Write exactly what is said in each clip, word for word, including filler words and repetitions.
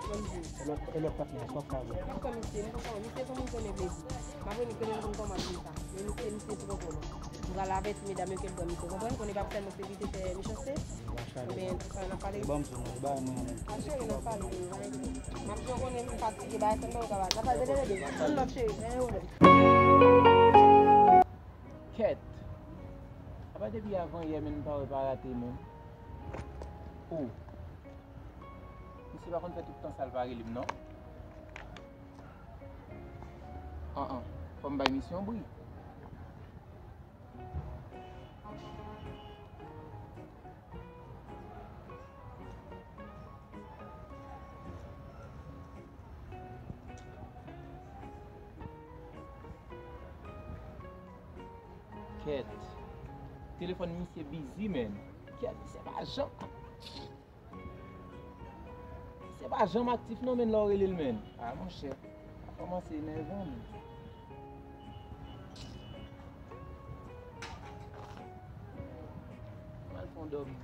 Mwen di. E lòt, e lòt patnè, sa w ap fè avè l? M ap pran misye, m konn kòman misye se yon moun ki renmen plezi. M ap rele l, konnen l konn kòman l di sa. Men misye, misye twò vòlò. M pral avèti medam yo ke l pran misye, konprann? Konnen pa pou tèlman se vite fè mechanste. Ebyen, sa n ap pale. Bon, m sou nou, bay mwen. A cheri, n ap pale, bay. M ap jan konnen m fatige, bay, sa m pa ka bay. N ap pale, bebe, bebe. Ann lòt, cheri, ann lòt. Kèt! Apa depi avan yè, men m pa wè pa rate, men. Oh. Misye pa konn fè tout tan sa l pa rele m, non. An, an. Fò m bay misye yon bri. Kèt. Telefòn misye bizi, men. Kèt, misye pa janm. Se pa janm aktif non, men lè w rele l, men. Ah, monchè, sa kòmanse enève m. M al fè yon dòmi.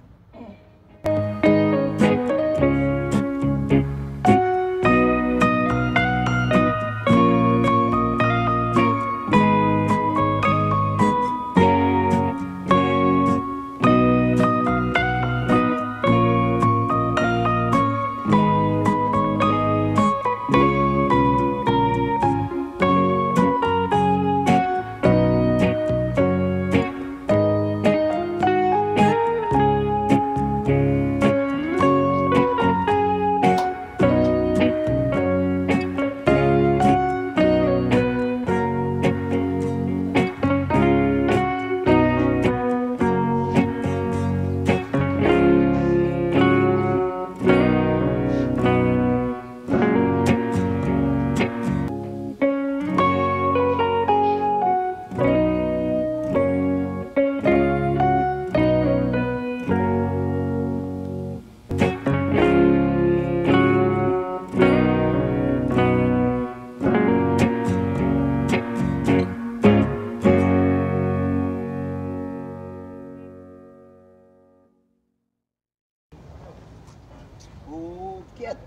Oh, kèt!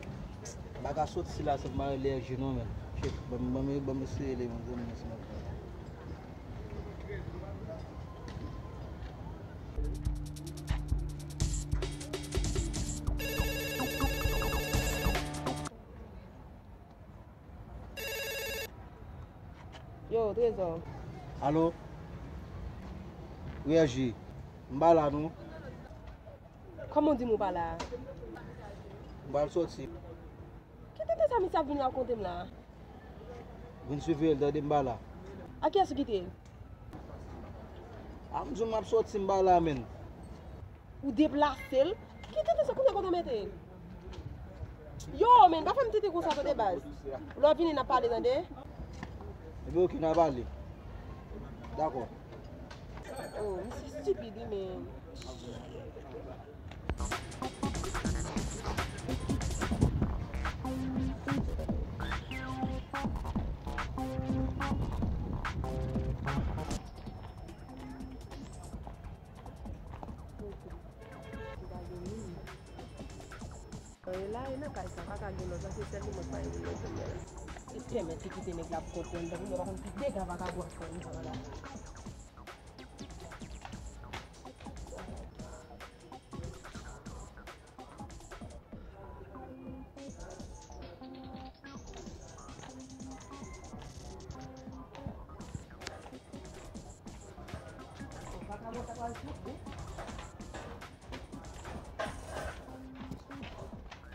M pa ka soti la san m pa rele Hergé non, men. Shit, ban m, ban m, ban m eseye rele yon zanmi m si m ap fè. Yo, Trezò. Alo? Wi, Hergé. M pa la, non. Kòman w di m ou pa la a? M pral soti. Ki tenten sa misye ap vin rakonte m la a? Vin siveye l, tande, m pa la. A kiyès ou kite l? A, m di w m ap soti, m pa la, menn. Ou deplase l? Ki tenten sa, kote kote w mete l? Yo, menn, pa fè m tenten konsa, tande, baz. Lè w vini, n ap pale, tande. Ebyen, oke, n a pale. Dakò. Oh, misye estipid, wi, men. Anyen la, e nan kay sa, pa ka gen lòt la, se sèl li mwen pa gen lòt la. Èske mèt li kite nèg la ap konprann, tankou mwen pa konn ki dega vakabon ap fè nan sa la. Vakabon sa pral tout, wi.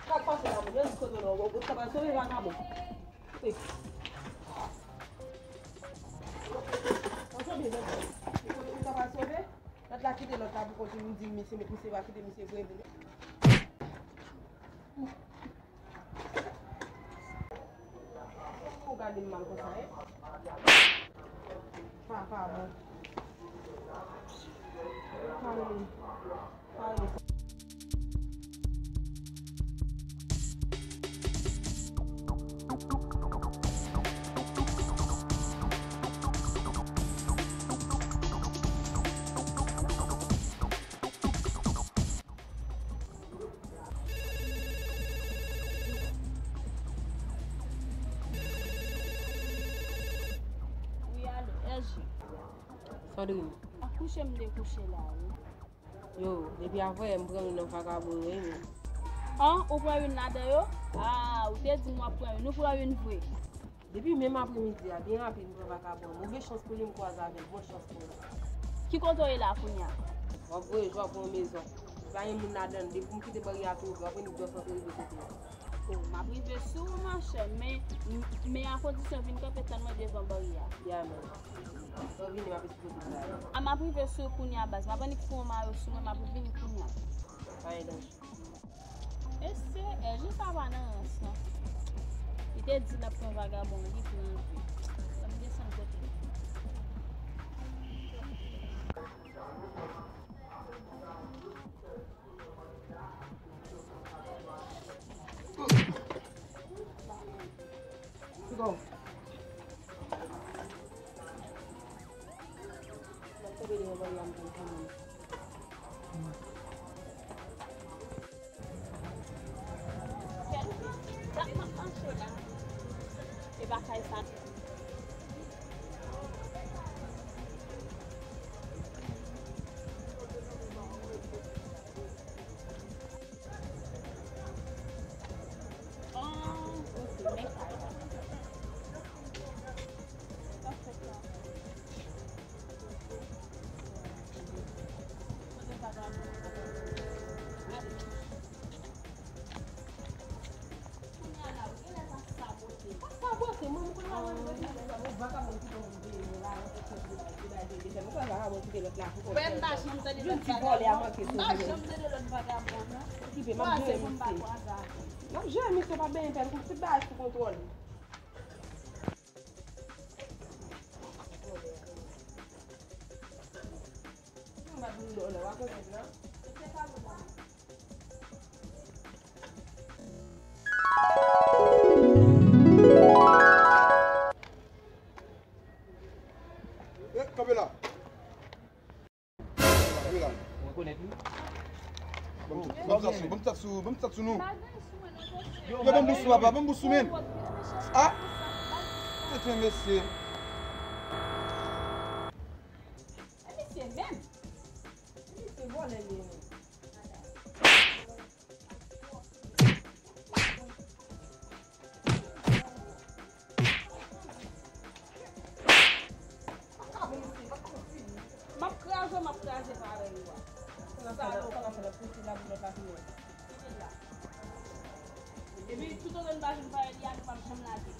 Sa k pase la, moun? Yo di kote w nan, ou sa pral sove vakabon. Wi. Ou sove, ou sa pral sove? Lòt la kite lòt la pou kont li, m di misye, misye pa kite misye vre vini. Ou gade m mal konsa, e? Pa, pa bon. Pa bon. Pa bon. Sandrine. Kouche m dekouche la, wi. Yo, depi avanyè m pran youn nan vagabon yo, wi, men. An, ou pran youn ladan yo? A, ou te di m w ap pran youn, ou pran youn vre. Depi menm apremidi a, byen rapid, m pran vagabon. Move chans pou li, m kwaze avè l. Bon chans pou ou. Ki kote w ye la kounye a? W ap voye jwa pou yon mezon. Pa gen moun ladan l. Depi m kite baryè a tou ouvè, w ap wè nèg yo santre rive kote m. O, m ap rive sou ou, monchè, men, men a kondisyon vin kanpe tann mwen devan baryè a. Ya, men. Lè w vini, m ap esplike w sa. A, m ap rive sou ou kounye a, baz. M ap annik fè yon mayo sou mwen, m ap vini kounye a. Pa gen danje. Mesye, Èl, li pa pa nan rans, non. Li te di l ap pran vagabon, li pran l vre. Fò m desann kote l. E pa kay sa. Frè m pa janm tande lòt vagabon. M pa janm tande lòt vagabon, non. Kwaze pou m pa kwaze avè l. M ap jere misye, pa benyen pèl, tout bagay sou kontwòl. M pa vin dòlè, w a konprann, non? Eh, kanpe la. Kanpe la. Ou rekonèt li? Ban m ti, ban m ti sou, ban m ti sou, ban m ti sou nou. Yo, ban m bous sou papa, ban m bous sou men. Ah! Tete mesye. Mesye menm. Mesye vòlè li ye menm. M ap kraze, m ap kraze parèy ou a. Sa yo. Epi toutotan n pa jwenn parèy li a, nou p ap janm lage.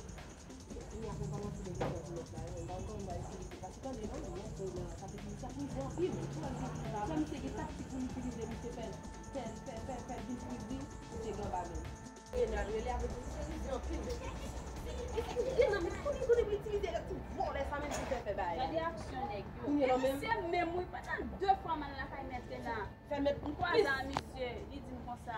Kounye a, fò m pa manti de kesyon pou lòt la, wi. M pa konn bay serye. Paske tande non, non, non, sa te di, sa pou jwe anpil. Jan misye gen taktik pou l itilize, misye fè l, fè l, fè l, fè l, fè l vin pi ri, misye gen anba men l. Reyèl rele avèk misye, li di anpil. Li di, li di, non, men konnen, konnen pou itilize ti vòlè sa menm pou fè, fè bagay. Gade aksyon nèg yo. Kounye a la menm. Se menm, wi, pandan de fwa m al lakay mèt la. Fè mèt m kwaze a misye, li di m konsa.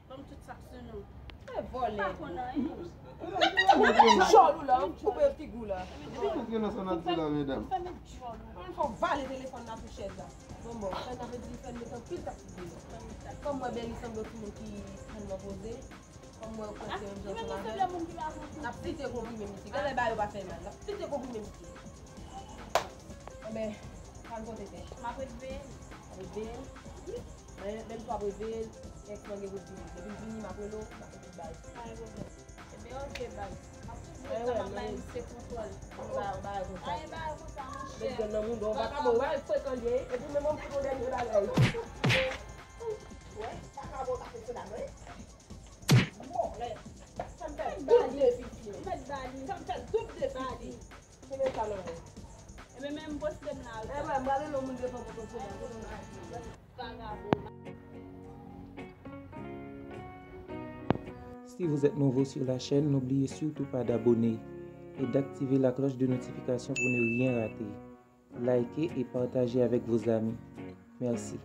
Ban m tout sa k sou nou. E vòlè. Pa konn anyen. Djòl ou la, m koupe figi w la. Epi nou antre nan sa n ap di la, medam. Fèmen djòl ou. Ann fè w vale telefòn nan sou chèz la. Bon, bon, sa n ap di, fè n met anpil taktik deyò. Kòm mwen, Bèli sanble yon timoun ki tèlman poze. Kòm mwen, ou kwè se menm jan pou lajan. N ap fite konprime misye. Gade ba yo pa fè mal. N ap fite konprime misye. Anben, sa n konte fè. M ap ret veye l. Ret veye l? Wi. Lè, lè m t ap reveye l, èks mwen gen pou l vini. Depi l vini, m ap rele w, m ap fè tout bagay. Pa gen pwoblèm. Ebyen, oke, baz. M ap toujou ret la, m ap bay misye kontwòl. Ou pa, ou pa konsa. Anyen pa konsa, monchè. Met grenn nan mouda w, vakabon, ou pa frekan li, epi menm yon fout yon dènye bagay. Wè, vakabon ka fè sou la, wi. Bon, lè, sa m fè doub de fil fil. Sa m fè doub de fil fil. Kenbe sa nan men. Ebyen, men m poste m la. Ebyen, m prale nan moun devan pou konprann. Vagabon. Si vous êtes nouveau sur la chaîne, n'oubliez surtout pas d'abonner et d'activer la cloche de notification pour ne rien rater. Likez et partagez avec vos amis. Merci.